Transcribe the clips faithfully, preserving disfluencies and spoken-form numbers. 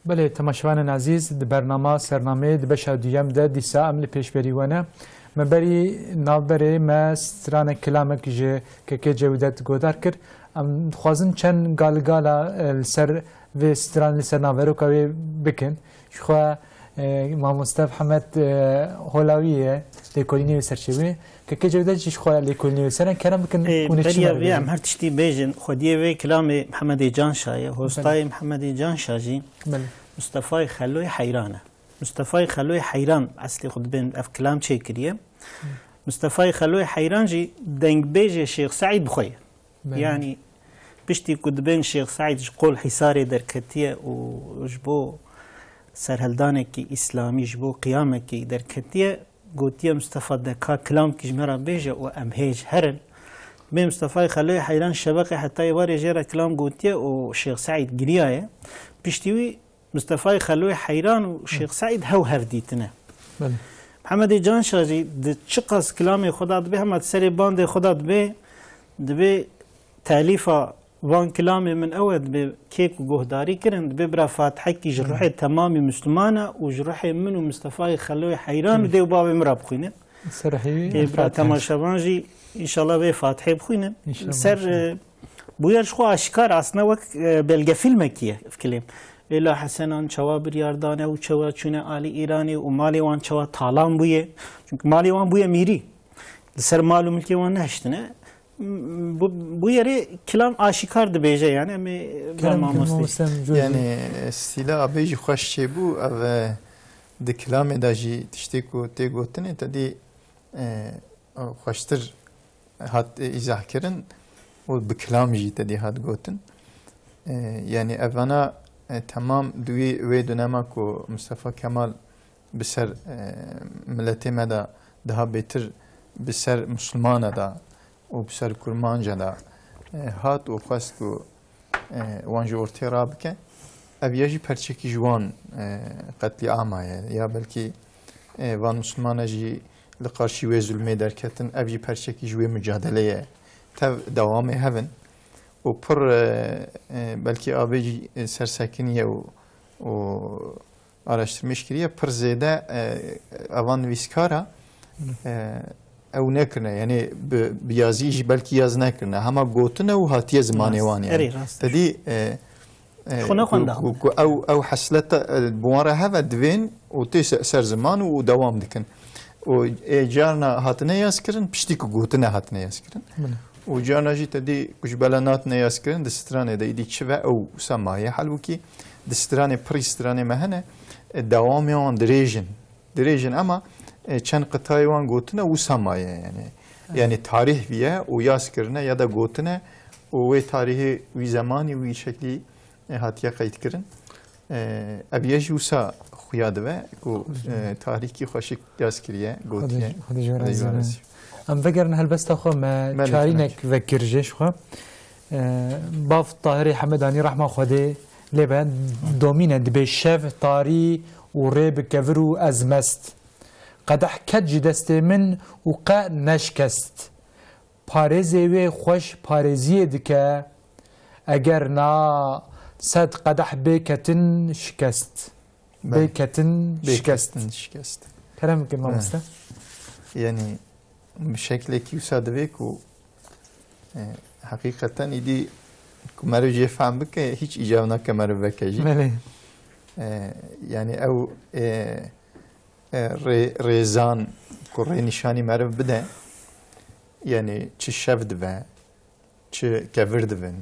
Belê, temaşevanên ezîz, di bernama Sernameyê di beşa duyem de dîsa em li pêşberî we ne. Me berî navberê me stranek kilamek ji Kekê Cewdet godar kir. Em dixwazin çend galgala, e, li ser vê stran, li ser naveroka wê bikin. Ji xwe, e, mamoste Mihemed, e, Holawî ye, lêkolînê wê ser çêbûye. Kekê Cewdet jî ji xwe lêkolînê wê ser e. Kerem bikin Ê, hûn ê çi beriya me vê em bêjin? Her tiştî bêjin. Xwediyê vê kilamê Mihemedê Canşa ye. Hostayê Belê. Mihemedê Canşa jî. Belê. Mustefayê Xeloyê Heyran e. Mustefayê Xeloyê Heyran eslê xwe dibên ev kilam çêkiriye. Mustefayê Xeloyê Heyran jî dengbêjê Şêx Seîd bi xwe ye. Belê. Yanî piştî ku dibên Şêx Seîd ji Qol Hîsarê derketiye û ji bo serhildanekî îslamî, ji bo qiyamekî derketiye, gotiye, Mistefa de ka kilamkî ji me re bêje û em hê ji herin. Bê Mistefayê Xeloyê Heyran şeveqê hetayê warê jê re kilam gotiye û Şêx Seîd giriyaye. Piştî wî Mistefayê Xeloyê Heyran û Şêx Seîd hew hev dîtine. Belê. Mihemedê Canşa jî di çiqas kilamê xwe de dibe, hema di serê bandê xwe de dibe, dibe telîfa van kilamê min ew e, dibe kê ku guhdarî kirin, dibe bira fatihekî ji ruhê temamî Misliman e û ji ruhê min û Mistefayê Xeloyê Heyran û dê û bavê min re bixwînin. Ser heyî Ê, bira Fatiha. Temaşevan jî înşallah vê Fatihê bixwînin. Înşallah, Ser, înşallah. E, bûyer ji xwe aşikar, aslında wek, e, belgefîlmekî ye ev kilêm. Ê la Hesenan çawa biryar dane û çawa çûne alî Îranê û malê wan çawa talan bûye. Çünkü malê wan bûye mîrî. Li ser mal û milkê wan nehiştine. Bu, bûyerê kilam aşikar dibêje yani. Em ê Kerem mamoste. Mamoste, em cû- Yani, e, stîla abê jî xweş çêbû. Ev, e, di kilamê de jî tiştê ku tê gotinê, te dî, e, xweştir hat, e, îzah kirin û bi kilam jî te dî hat gotin. E, yani evana, e, temam di wî, wê dönema ku Mustafa Kemal bi ser, e, miletê me de daha bêtir bi ser Musulmana de û bi ser Kurmanca de, e, hat û xwest ku e, wan ji ortê rabike. Ev ya jî perçekî ji wan, e, qetlîama ye. Ya belkî, e, van Musulmana jî li qarşî wê zulmê derketin. Ev jî perçekî ji wê mucadelê ye. Tev dewamê hev in. Û pir, e, e, belkî abê jî, e, sersekiniye û, û araştirmêş kiriye, pir zêde, e, evan nivîskara, e, ew nekirine. Yani bi, bi yazî jî belkî yaz nekirine. Hema gotine û hatiye zimanê Rast. wan yani. Erê, rast. Te dî, e, e, Xwe nexwenda. Ku, ku, ku ew, ew hesleta, e, bi wan re heve divên û tê se-, ser ziman û dewam dikin. Û, e, carna hatine yaz kirin, piştî ku gotine hatine yaz kirin. Belê. Û carna jî te dî ku ji bela natine yaz kirin, di stranê de îdî çi ve ew wisa maye. Halbûkî di stranê, pirî stranê me hene, e, dewamê wan dirêj in. Dirêj in, ema, e, çend qitayê wan gotine wisa maye yani. Evet. Yani tarîh viye û yaz kirine ya da gotine û wê tarîhê wî zemanî wî şeklî, e, hatiye qeyd kirin. E, ev yê jî wisa xuya dibe ku, e, tarîhkî xweşik yaz kiriye, gotiye. Xwedê, Xwedê ji we razî be. Em vegerin helbesta xwe, me Belê, çarînek tabii. vekir jê ji xwe. E, Bav Tahirê Hemedanî rehma Xwedê lê be, domîne dibê şev tarî û rê bi kevir û ez mest. Qedeh ket ji destê min û qe neşkest. Parêzê wê xweş parêziyê dike, eger na sed qedeh bê ketin şikest. Bê Belê. ketin Bê şikest. ketin şikest. Kerem bikin, Belê. mamoste. Yani, bi şeklekî wisa divê ku, e, heqîqeten îdî ku meriv jê fehm bike, hiç îcav nake meriv veke jî. Belê. E, yani ew, e, e, rê-, rêzan ku rê nîşanî meriv bide, yani çi şev dibe, çi kevir dibin,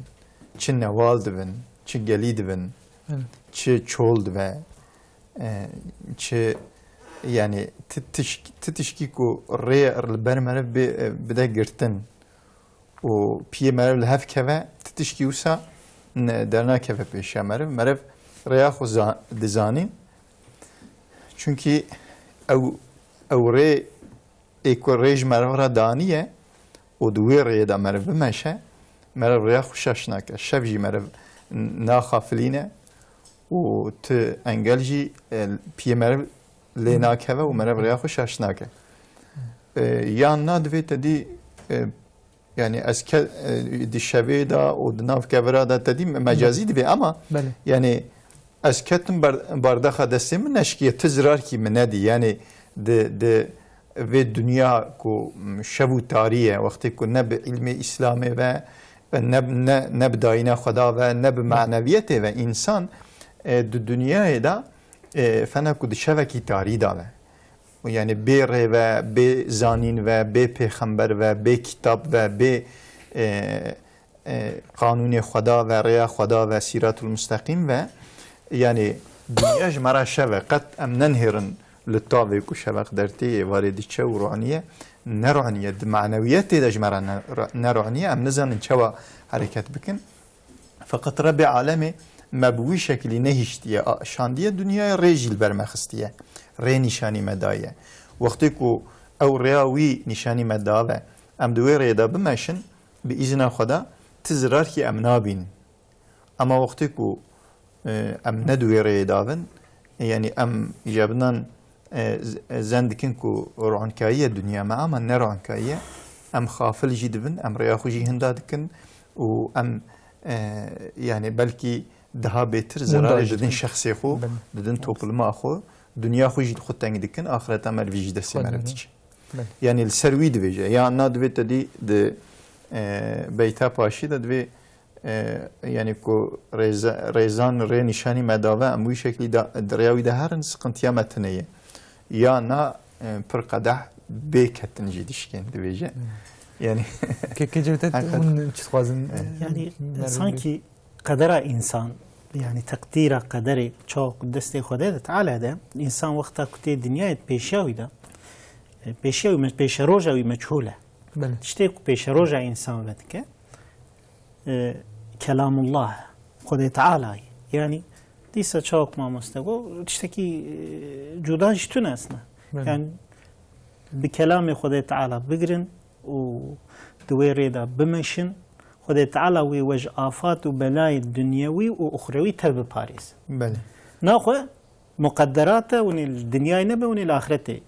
çi newal dibin, çi gelî dibin, Evet. çi çol dibe, e, çi, yani ti tişk-, ti tişkî ku rê li ber meriv bê, e, bide girtin û piyê meriv li hev keve, ti tişkî wisa ne, dernakeve pêşiya meriv. Meriv rêya xwe za-, dizanî. Çunkî ew, ew rê ê ku rê ji meriv re daniye û di wê rêyê de meriv bimeşe, meriv rêya xwe şaş nake. Şev jî meriv naxafilîne û ti engel jî, e, piyê meriv lê nakeve û meriv rêya xwe şaş nake. E, yan na divê te dî, e, yani ez ke-, e, di şevê de û di nav kevira de te dî me-, mecazî divê ama Belê. yani Ez ketim ber-, bardaxa destê min neşkiye, ti zirarkî min nedî. Yanî di, di vê dinya ku, m, şev û tarî ye, wextê ku ne bi îlmê Îslamê ve, ve ne, ne, ne bi dayîna Xweda ve, ne bi maneviyetê ve însan, e, di dinyayê de, e, fena ku di şevekî tarî de ve. Û yanî bê rê ve, bê zanîn ve, bê pêxember ve, bê kitab ve, bê, e, e, qanûnê Xweda ve, rêya Xweda ve, sîratul musteqîm ve, yanî dinya ji me re şev e. Qet em nenihêrin li tavê ku şeveq dertê yê, êvarê diçe û roniye, neroniye. Di manewiyetê de ji me re ne-, neroniye. Em nizanin çawa hereket bikin. Feqet Rebbê alemê me bi wî şekilî nehiştiye, a-, şandiye dinyayê, rê jî li ber me xistiye. Rê nîşanî me daye. Wextê ku ew rêya wî nîşanî me dabe, em di wê rêyê de bimeşin, bi îzina Xweda ti zirarkî em nabînin. Ema wextê ku, e, em ne di wê rêyê de bin, e, yanî em jebinan, e, z-, zen dikin ku ronkayî ye dinya me, ama ne ronkayî ye. Em xafil jî dibin, em rêya xwe jî hinda dikin û em, e, yanî belkî daha bêtir zirarê didin şexsê xwe, didin topluma xwe, dinya xwe jî li xwe teng dikin, axireta me li vî jî destê me re diçe. Belê. Yanî li ser wî divêje. Ya na divê te dî di, e, beyta paşî de divê, e, yanî ku rêze-, rêzan rê nîşanî me dabe, em wî şeklî de, di rêya wî de herin, siqintiya me tune ye. Ya na, e, pir qedeh bê ketin jî dişkên divêje. Hmm. Yanî Kekê Cewdet, hûn çi dixwazin? Yanî sankî qedera însan, yanî teqdîra qederê çawa ku destê Xwedê de, Teala de, însan wexta ku tê dinyayê, pêşiya wî de, e, pêşiya wî me-, pêşeroja wî meçhûl e. Belê. Tiştê ku pêşeroja însan vedike, e, Kelamullah, Xwedê Teala ye. Yanî dîsa çawa ku mamoste got, tiştekî, e, cuda jî tune esna. Belê. Yanî bi kelamê Xwedê Teala bigirin û di wê rê de bimeşin, Xwedê Teala wê we ji afat û belayê dinyewî û uxrewî tev biparêze. Belê. Naxwe muqedderat e, hûn ê li dinyayê nebe, hûn ê li axretê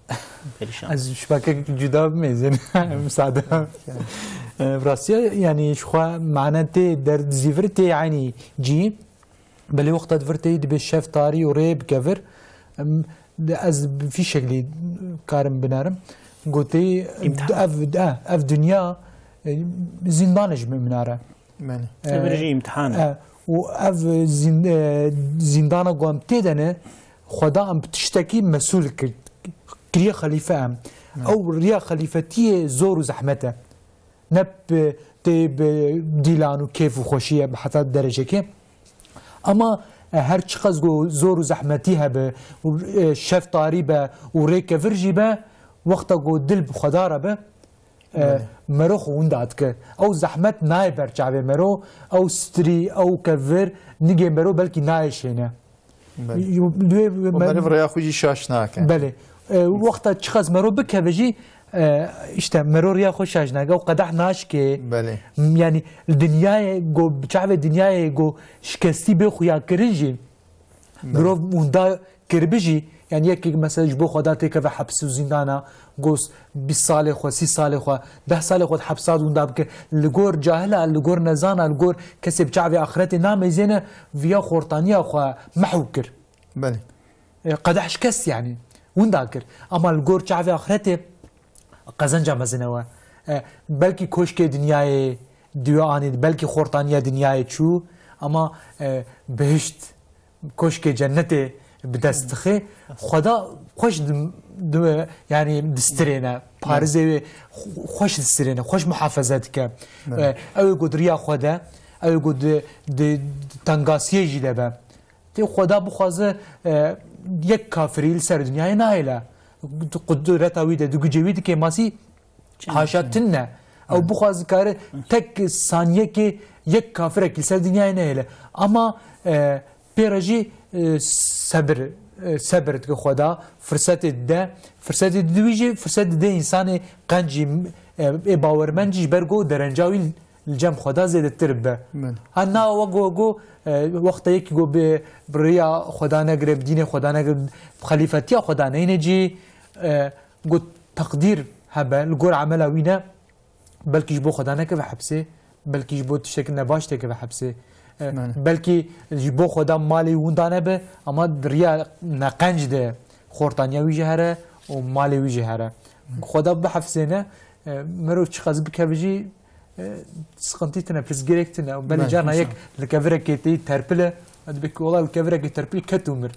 perîşan. Ez ji pakek cuda bimêzin, misade. E, bi rastiya, yanî ji xwe mane tê, derd zîvir tê eynî cî. Belê wexta di vir tê dibe şev tarî û rê bi kevir. Em, de ez bi vî şeklî karim binerim. Gotê, ev, e, ev dinya, e, zîndan e ji min re. Belê. E, Ev jî îmtihan e. E, û ev zîn-, e, zîndana ku em tê de ne, Xweda em bi tiştekî mesûl kir-, kiriye xelîfe em. Belê. Ew riya xelîfetiyê zor û zehmet e. Ne bi, tê bi dîlan û kêf û xweşî ye bi heta derecekê. Ama, e, her çiqas ku zor û zehmetî hebe û, e, şev tarî be û rê kevir jî be, wexta ku dil bi Xweda re be, e, Belê. mero xwe winda dike. Ew zehmet nayê ber çavê mero, ew stirî, ew kevir nigê mero belkî nayê şêne. Belê. Yo, lê û me- meriv rêya xwe jî şaş nake. Belê. E, wexta çiqas mero bikeve jî, e, işte mero rêya xwe şaş nake, ew qedeh naşke. Belê. M-, yanî dinyayê go, bi çavê dinyayê go şikestî bê xuya kirin jî, Belê. mirov winda kiribi jî, yanî yekek mesela ji bo Xweda têkeve hepsî û zîndana, Gos bîst salê xwe, sî salê xwe, deh salê xwe di hepsa de winda bike. Li gor cahila, li gor nezana, li gor kesê bi çavê axretê nameyzêne, viya xortaniya xwe mehw kir. Belê. E, qedeh şikest yanî. Winda kir. Ama li gor çavê axretê qezenca mezin e we. E, belkî koşkê dinyayê diwe anî, belkî xortaniya dinyayê çû, ama, e, bihişt koşkê cennetê bi dest dixe. Xweda xweş di, di, yanî distirêne, parizê wê xu-, xweş distirêne, xweş muhafaza dike. Evet. E, ew ê ku di riya xwe de, ew ê ku di, di, di tengasiyê jî de be. Tê Xweda bixwaze, e, yek kafirî li ser dinyayê nahêle. Qudreta wî de, di gucê wî de kêmasî Çi Haşa nîşan? Tune. Ew Evet. bixwaz dikare tek saniyekê yek kafirekî li ser dinyayê nehêle. Ama, e, pê re jî, e, sebir, e, sebir dike Xweda, firsetê dide, firsetê dide wî jî, firset dide însanê qencî, e, ê bawermend jî ji ber ku derenca wî li cem Xweda zêdetir bibe. Min. Ha na wek ku, ku, e, wexta yekî ku bi, bi riya Xweda negire, bi dînê Xweda negire, bi xelîfetiya Xweda neyne cî, e, ku teqdîr hebe, li gor emela wî ne, belkî ji bo Xweda nekeve hepsê, belkî ji bo tiştekî nebaş têkeve hepsê. E, Belê. Belkî ji bo Xweda malê winda nebe, ama di riya neqenc de xortaniya wî jî here û malê wî jî here. Xweda bihefzêne, e, mirov çiqas bikeve jî, e, sıkıntı tine, pirsgirêk tine. Belê Belê, carna yek inşallah. Li kevirekê tê terpile, dibê ku wela li kevirekê terpil ket û mir.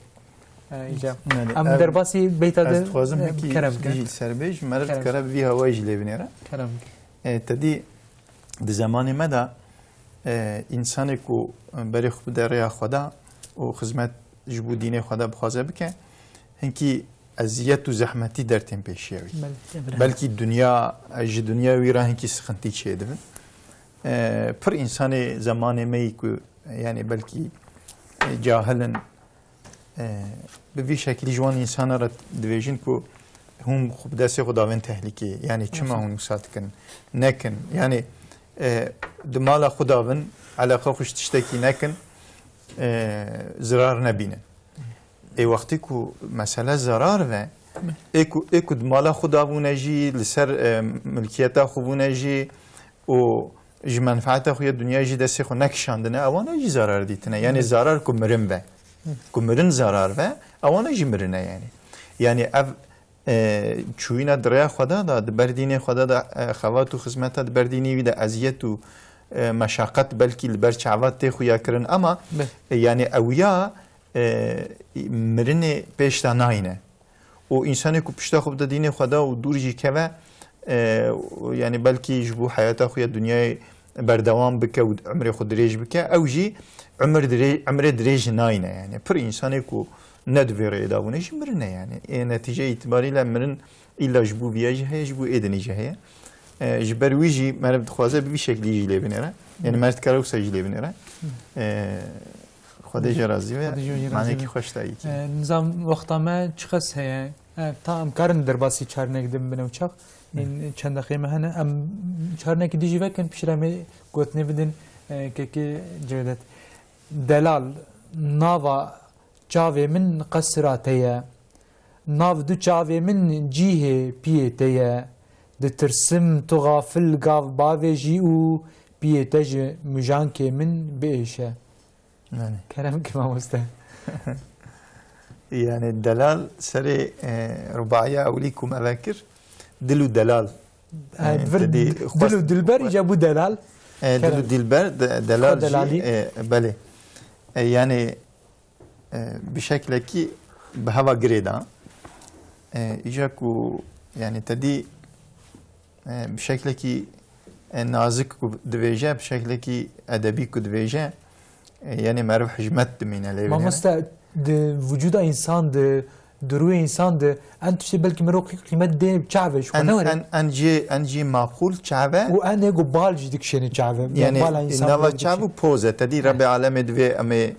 E, îca. Belê, Em ev derbasî beyta ez de, dixwazim e, hinkî kerem ke. Jî li ser bê, ji meriv Kerem. Dikare bi vî hawayê jî lê binêre. Kerem ke. E, te dî di zemanê me de, e, însanê ku berê xwe bide rêya Xweda û xizmet ji bo dînê Xweda bixwaze bike, hinkî eziyet û zehmetî dertên pêşiya wî. Belê. Belkî dinya, ji dinya wî re hinkî sıkıntı çêdibin. E, pir însanê zemanê me yî ku, yani belkî, e, cahil in, e, bi vî şekilî ji wan însana re dibêjin ku hûn xwe bi destê xwe davên tehlîkê. Yani çima Mesela. Hûn wisa dikin? Nekin. Yani, e, di mala xwe davin, eleqa xwe ji tiştekî nekin, e, zirar nebînin. Ê wextî ku mesele zerar ve, ê ku, ê ku di mala xwe davûne jî, li ser, e, milkiyeta xwe bûne jî û ji menfaeta xwe ya dinyayê jî destê xwe nekişandine, ewana jî zarar dîtine. Yani Hı. Zarar ku mirin ve. Hı. Ku mirin zarar ve, ewana jî mirine yani. Yani ev, e, çûyîna di rêya Xweda de, di ber dînê Xweda de, e, xebat û xizmeta di ber dînê wî de eziyet û, e, meşaqet belkî li ber çava tê xuya kirin, ama, Be. E, yani ew ya, e, mirinê pêş de nayne. Û însanê ku pişta xwe bide dînê Xweda û dûr jî keve, e, û yani belkî ji bo heyata xwe ya dinyayê berdewam bike û umrê xwe dirêj bike, ew jî umir dirê-, umrê dirêj nayne yani. Pir însanê ku ne di vê rêyê de bûne jî mirine yani. Ê netîce îtibarî le mirin îlla ji bo viya jî heye, ji bo ê dinê jî heye. E, ji ber wî jî meriv dixwaze bi vî şeklî jî lê binêre. Yani meriv dikare wisa jî lê binêre. E, Xwedê jê razî be. Xwedê jê razî be. Manekî xweş dayîkî. E, nizam wexta me çiqas heye? E, ta em karin derbasî çarinek din bine û çax. Hı. Ên çend deqê me hene. Em çarinekî dijî vekin, piştre em ê gotinê bidin, e, kekê Cevdet. Delal, nava çavê min qesira te ye. Nav du çavê min cîhê piyê te ye. Ditirsim tu xafil gav bavêjî û piyê te ji mijankê min biêşe. Yani. Kerem ki mamoste. Yani delal serê, e, rubaiya ewlî ku me vekir, dil û delal. E, Yani vir tedî dil xwest û dilber, îca bû delal. E, dil û Kerem. Dilber, de-, delal Xwe delalî. Jî, e, belê. E, yani, e, bi şeklekî bi heva girê da. E, îca ku, yani tedî, e, bi şeklekî, e, nazik ku divêje, bi şeklekî edebî ku divêje, e, yani meriv hijmet dimîne lê binêre. Mamoste, di vücuda însan de, di rûyê însan de, en tiştê belkî mirov qî-, qîmet dê çavê ji xwe En, ne were? En, en jê, en jê maqûl çav e. Û en ê ku bal jî dikişêne çavê. Yani Yani bala însan nava bal çav dikişêne. Û poz e. Tedî Rebê alemê divê em ê,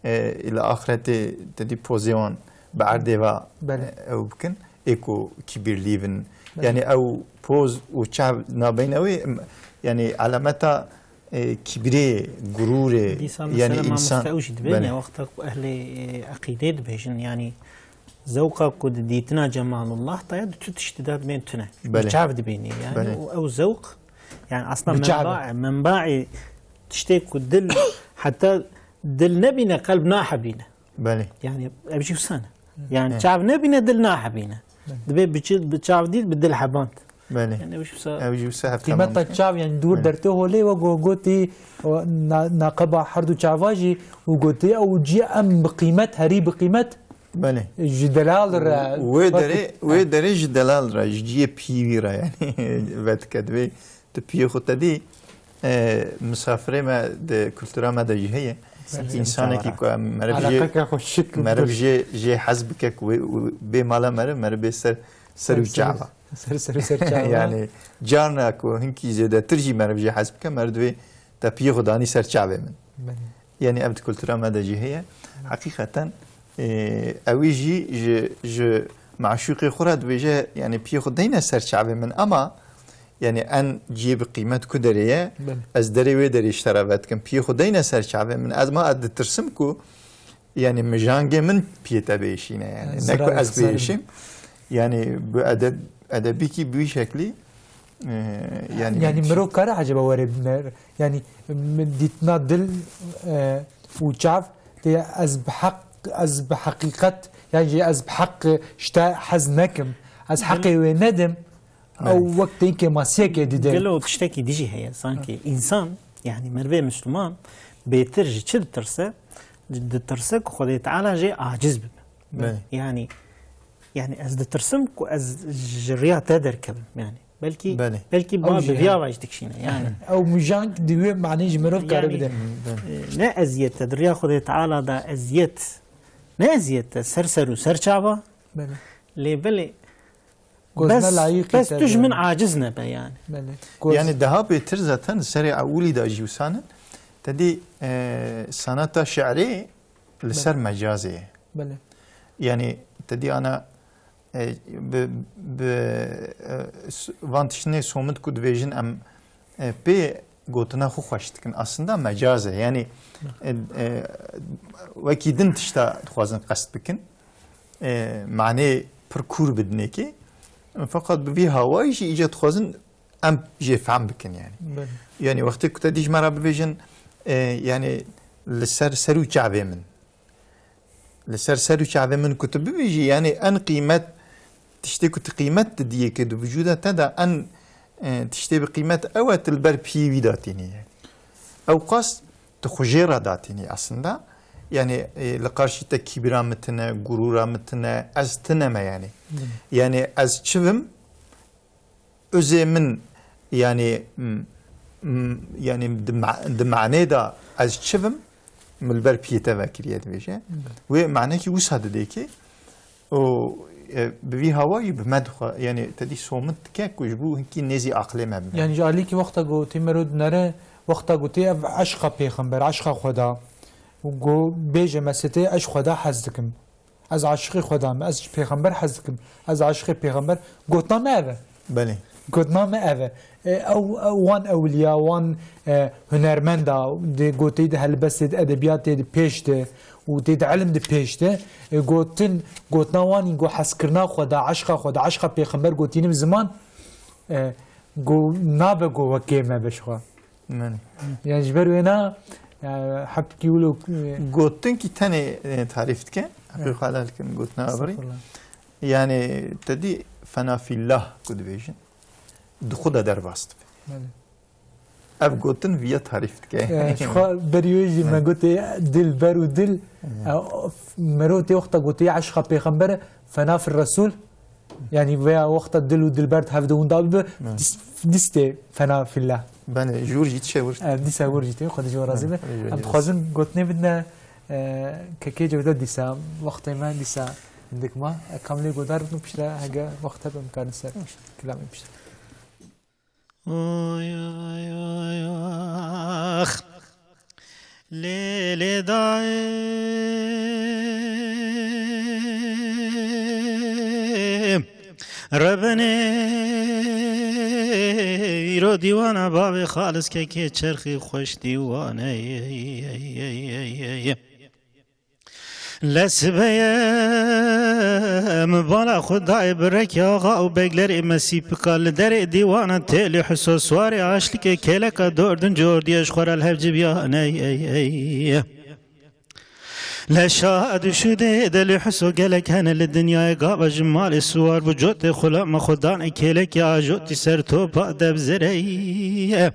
e, li axretê tedî pozê wan bi erdê ve, Belê. E, ew bikin. Ê ku kibirlî bin. Belê. Yani ew poz û çav nabeyne wê, em, yani alameta, e, kibirê, gurûrê, Dîsa yani mesela insan mamoste ew jî dibêne, Belê. Wexta ku ehlê, e, eqîdê dibêjin, yani zewqa ku di dîtina Cemalullah da ye, di tu tiştî de dibên tune. Belê. Bi çav dibênî yani. Belê. Û ew zewq, yani aslında Bi çav. Menbaê, menbaê tiştê ku dil, heta dil nebîne, qelb nahebîne. Belê. Yani ev jî wisa ne. Yani Hı. Çav nebîne, dil nahebîne. Belê. Dibê bi çi-, bi çav dît, bi dil heband. Belê. Yani ev jî wisa Ev jî wisa heft Qîmeta tamam. Çav yani dûr Belê. Dertê holê we go-, gotî, o, na-, naqeba her du çava jî û gotî ew cî em bi qîmet, herî bi qîmet Belê. Ji delal re Wê derê, wê derê ji delal re, ji ciyê pîvî re yani. Vedike divê tu piyê xwe te dî, e, misafirê me di kultura me de jî heye. Belê. Însanekî ku em meriv jê, Eleqeke xweşik meriv jê, jê hez bike ku wê, wê bê mala meriv, meriv bê ser, ser û Ser, ser, çava. Ser, ser û ser çava. Yani carna ku hinkî zêdetir jî meriv jê hez bike, meriv divê te piyê xwe danî ser çavê min. Belê. Yani ev di kultura me de jî heye. Heqîqeten, e, ewî jî ji, ji meşûqê xwe re dibêje, yani piyê xwe deyne ser çavê min, ama yani en ciyê bi qîmet ku derê ye, Belê. Ez derê wê derê ji te re vedikim. Piyê xwe deyne ser çavê min. Ez ma ez ditirsim ku yani mijangê min piyê te biêşîne yani. Ne ku Zirar ez biêşim. Yani bu edeb, edebîkî bi wî şeklî E, yani Yani mirov kare acaba were biner? Yani m- dîtina dil e, û çav tê ez bi heq, ez bi heqîqet, yani jî ez bi heq ji te hez nekim. Ez heqê wê nedim. Ew wek tên kêmasiyekê dide. Gelo tiştekî dijî heye. Sankî însan, yani merivê Müslüman bêtir ji çi ditirse? Ditirse ku Xwedê Teala jê aciz bibe. Belê. Yani, yani ez ditirsim ku ez ji riya te derkevim. Yani belkî, Belê. belkî Ew ba jî bi heye. viya ve jî dikişîne. Yani Ew mijank di wê manê ji mirov kare Yani, bide. e, ne eziyet e, di riya Xwedê Teala da eziyet. Ne eziyet e, ser ser û ser çava. Belê. Lê belê Gozne bes, layîqî bes te tu ji be. min aciz nebe yani. Belê. Goz- Yani daha bêtir zaten serê ewilî de jî wisanin. Te dî, e, sanata şi'rê li ser mecazê ye. Belê. Yani te dî ana, e, bi, bi, e, s- van tiştinê somit ku dibêjin em, e, pê gotina xwe xweş dikin. Aslında mecaz e. Yani, e, e, wekî din tişta dixwazin qest bikin. E, manê pir kûr bidinê ki. Feqat bi vî hawayî jî îca dixwazin em jê fehm bikin yani. Belê. Yani wextê ku te dî ji me re bibêjin, e, yani li ser ser û çavê min. Li ser ser û çavê min ku tu bibêjî, yani en qîmet, tiştê ku tu qîmet didiyê ki di vücuda te de en, e, tiştê bi qîmet ew e tu li ber piyê wî datînî. Ew qas tu xwe jê re datînî aslında. Yani, e, li qarşî te kîbira min tine, gurûra min tine, ez tine me yani. Belê. Yani ez çi bim, Özê min, yani, m- m- yani di ma- di manê de ez çi bim, min li ber piyê te vekiriye dibêje. Wê manekî wisa didê ki, û, e, bi vî hawayî bi me dixwe, yani te dî somit dike ku ji bo hinkî nêzî aqilê me bime. Yani ji alîkî wexta ku tê mero dinere, wexta ku tê ev eşqa pêxember, eşqa Xweda, û ku bêje me sitê ez ji Xweda hez dikim. Ez aşiqê Xweda me, ez ji pêxember hez dikim, ez aşiqê pêxember, gotina me ev e. Belê. Gotina me ev e. E, ew, ew wan ewliya, wan, e, hunermenda, dê gotê di helbestê, di edebiyatê di pêş de û tê di ilim di pêş de. E, gotin, gotina wan in go hezkirina Xweda, eşqa Xweda, eşqa pêxember gotînim ziman, e, go nabe go wekê me be ji xwe. Belê. Yani ji ber wêna, yani hepkî wilo, e, Gotinkî tenê, e, tarîf dike. Heqê Evet. xwe helal kin gotina avirî. Estağfurullah. Yani te dî fena fillah ku dibêjin, di xwe de derbas dibe. Belê. Ev gotin viya tarîf dike. E, ji xwe berî wê jî me Evet. gotê dilber û dil. Evet. E, of, mero tê wexta gotê eşqa pêxember, fena fir resul. Yani veya wexta dil û dilber di hev de winda bibe, Evet. dis- dîs tê fena fillah. Belê, ji wir jî tişe wir. Ev dîsa wir jî tê, Xwedê ji we razî be. Evet, Em evet. dixwazin gotinê bidine, e, kekê Cewdet dîsa, wextê me dîsa hindik ma. E, kam lê godar bin û piştre hege wext hebe em karin ser kilamê piştre. Oy, oy, oy, ax. Lê, lê dayê. Rebenê îro dîwana bavê xalis kekê çerxî xweş dîwane. Le sibeye min bala xwe dayê bi rekê axa û beglerê me sîpika li derê dîwana têlî Huso swarê aşlikê kêleka dordin cordiyê ji xwe re li hev cibiyane. Le şad û şûdê delî Huso gelek hene li dinyayê gava ji malê siwar bû cotê xulama xwe danê kêlekê ajotî ser topa debzereye.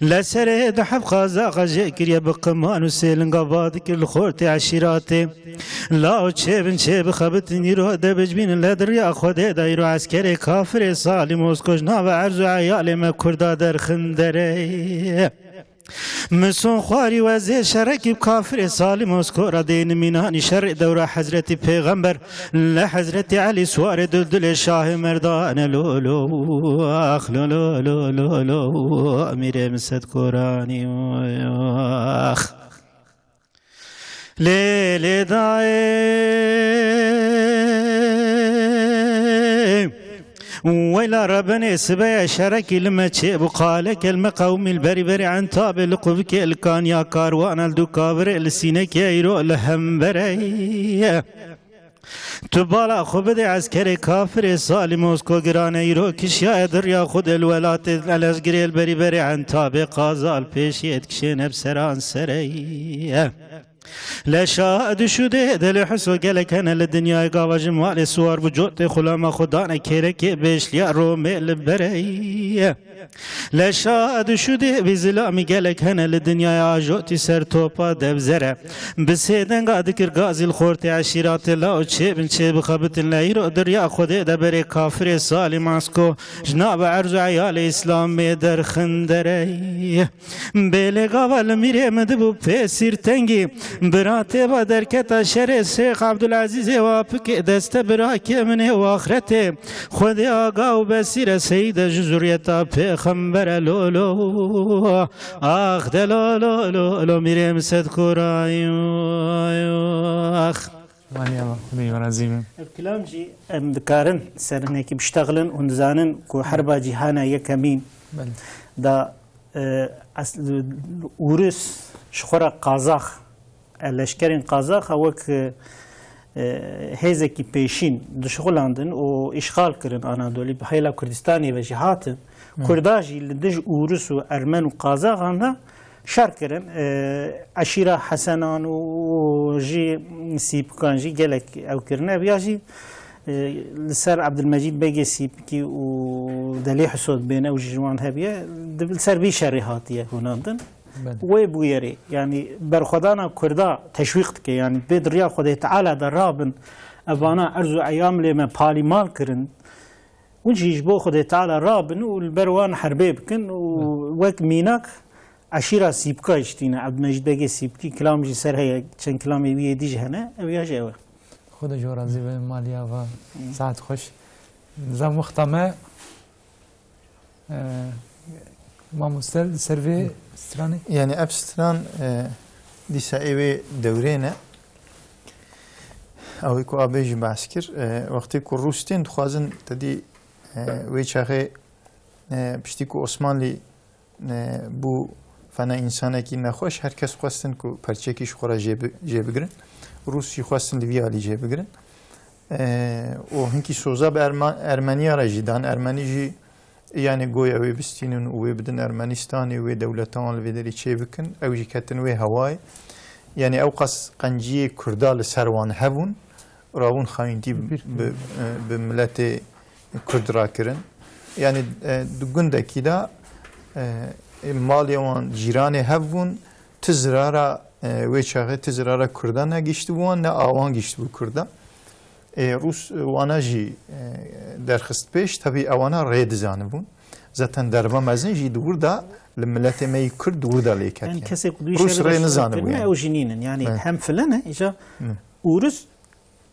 Li serê du heb qazaxa jê kiriye bi qiman û sêlinga va dikir li xortê eşîratê. Lao çêbin çêbixebitin îro debicbînin le di riya Xwedê de îro eskerê kafirê Salî Moskoş nava erz û eyalê me Kurda derxin derê. Min son xwarî we zê şerekî bi kafirê Salî Moskora dê nimînanî şerê dewra Hezretî Pêxember. Li Hezretî Elî siwarê duldulê şahê merdane lo lo ax lo lo lo lo lo emîrê min sed koranî ax. Lê lê dayê weyla rebenê sibeye şerekî li me çê bû qaleke li me qewmî li berî berî entabê li quvikê li kaniya karwana li dû kavirê li sînekê îro li hembereye. Tu bala xwe bidê eskerê kafirê Salî Mosko girane îro kişiyaye di riya xwe de li welatê Elezgirê li berî berê Entabê qaza li pêşiyê dikişêne bi seran sereyê. Leşa dişûdê delê Huso gelek hene li dinyayê gava ji malê siwar bû cotê xulama xwe dane kêrekê bêşliya Romê li bereyê. Leşa dişûdê bî zilamî gelek hene li dinyaya ajotî ser topa devzere. Bi sê denga dikir gazî li xortê eşîratê lao çêbin çêbixebitin le îro di riya Xwedê de berê kafirê Salî Masko ji nav erz û eyalê Îslamê derxin derey. Bêlê gava li mîrê min dibû pê sîrtengî. Bira têba derketa şerê Şêx Ebdulezîzê wa pikê deste birakê min ê û axretê. Xwedê aga û besîre seyîde ji zuriyeta pêxembere lolo. Ax de lolo lolo mîrê min sed korayî. Ax. Maliya Xwedê razî bin. Ev kilam jî em dikarin ser hinekî biştexilin hûn dizanin ku herba cîhana yekemîn Belê. da, e, es-, Ûris ji xwe re Qazax, e, leşkerên Qazax e wek, e, e, hêzekî pêşîn dişixulandin û îşxal kirin Anadolî, bi hêla Kurdistanê ve jî hatin. Hı. Kurda jî li dij Ûris û Ermen û Qazaxan de şer kirin. E, eşîra Hesenan û jî Sîpikan jî gelek ew kirine. Ev ya jî, e, li ser Ebdilmecîd Begê Sîpikî û Delî Huso dibên, ew jî ji wan hebiye. Di, li ser vî şerê hatiye hûnandin. Belê. Wê bûyerê, yanî berxwedana Kurda teşwîq dike. Yanî bê di riya Xwedê Teala de rabin, evana erz û eyamlê me palîmal kirin. Hûn jî ji bo Xwedê Teala rabin û li ber wan herbê bikin û Belê. wek mînak eşîra Sîpika jî tîne. Ebdilmecîd Begê Sîpikî kilam jî ser heye, çend kilamê wî yê dî jî hene. Ew ya jî ew e. Xwedê ji we razî be, maliya va. Hı. Saet xweş. Nizam wexta me, e, mamoste li ser vê stranê? Yani ev stran, e, dîsa ê wê dewrê ne. Ew ê ku abê jî behs kir. E, wextê ku Rûs tên dixwazin te dî, e, wê çaxê, e, piştî ku Osmanlî e, bû fena însanekî nexweş, her kes xwestin ku perçekî ji xwe re jê bi-, jê bigirin. Rûs jî xwestin li vî alî jê bigirin. E, û hinkî soza bi Erma-, Ermeniya re jî dan. Ermenî jî, yanî goya wê bistînin û wê bidin Ermenistanê û wê dewleta wan li vê derê çê bikin. Ew jî ketin wê hewayê. Yanî ew qas qenciyê Kurda li ser wan hebûn. Rabûn xayîntî bi, Bîr bi, e, bi miletê Kurd rakirin. Yani, e, di gundekî de, e, e, malê wan cîranê hev bûn, ti zirara, e, wê çaxê ti zirara Kurda ne giştibû wan, ne awan giştibû Kurda. E, Rûs, e, wana jî, e, derxist pêş, tabii ewana rê dizanibûn. Zaten derva mezin jî di wir de li miletê me yî Kurd di wir de lê ketiye. Yani kesê ku dû Rûs şerê rê nizanibû yani. Ew jî nînin. Yani hem filan e, îja Hı. Ûris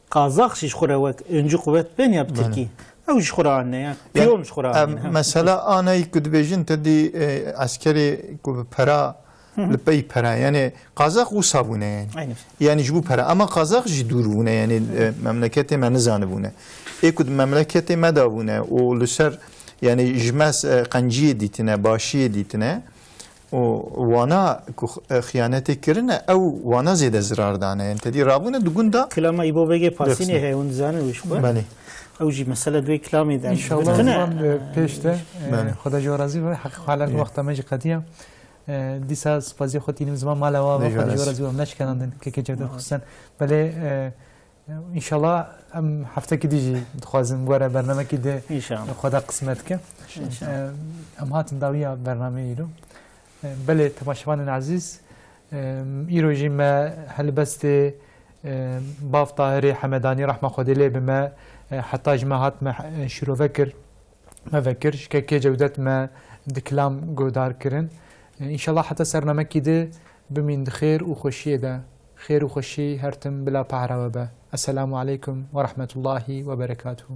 Qazax jî ji xwe re wek öncü kuvvet bên ya bi Belê. Tirkî. Ew ji xwe re anne ya. Yani, Piyon ji xwe re em, anne. Ha. Mesela anayî ku dibêjin te dî, e, eskerê ku bi pera, Hı hı. li pey pera. Yani Qazax wisa bûne yani. Aynen. Yani ji bo pera. Ama Qazax jî dûr bûne yani, e, memleketê me nizanibûne. Ê ku di memleketê me de bûne û li ser yani ji me, e, qenciyê dîtine, başiyê dîtine. û wana ku x-, e, xiyanetê kirine, ew wana zêde zirar dane. Yani tedî rabûne di gunda Kilama Îbo Begê Pasînê Dexsne. Heye, hûn dizanin wî ji xwe. Belê. Ew jî mesela duê kilamê de. İnşallah Dixine. Ziman, e, pêş de, e, Belê. Xweda ji we razî be. Heq xalek Ê. Wexta me jî qetiya. E, dîsa spazî xwe tînim ziman mala wa be, Xweda ji we razî be. Xweda ji we razî be. Neşkenandin, kekê Cevdet Hı. Xusên. Belê, e, Înşallah em heftekî dî jî dixwazin were bernamekî di İnşallah. Xweda qismet ke. İnşallah. Em hatin dawiya bernameyê îro. Belê temaşevanên ezîz, îro jî me helbestê Bav Tahirê Hemedanî rehma Xwedê lê bi me heta ji me hat me şîrove kir. Me vekir, ji kekê Cewdet me di kilam guhdar kirin. Înşallah heta sernamekî di bimîn di xêr û xweşiyê de. Xêr û xweşî her tim bila pehra we be. Esselamu aleykum ve rahmetullahi ve berekatuhu.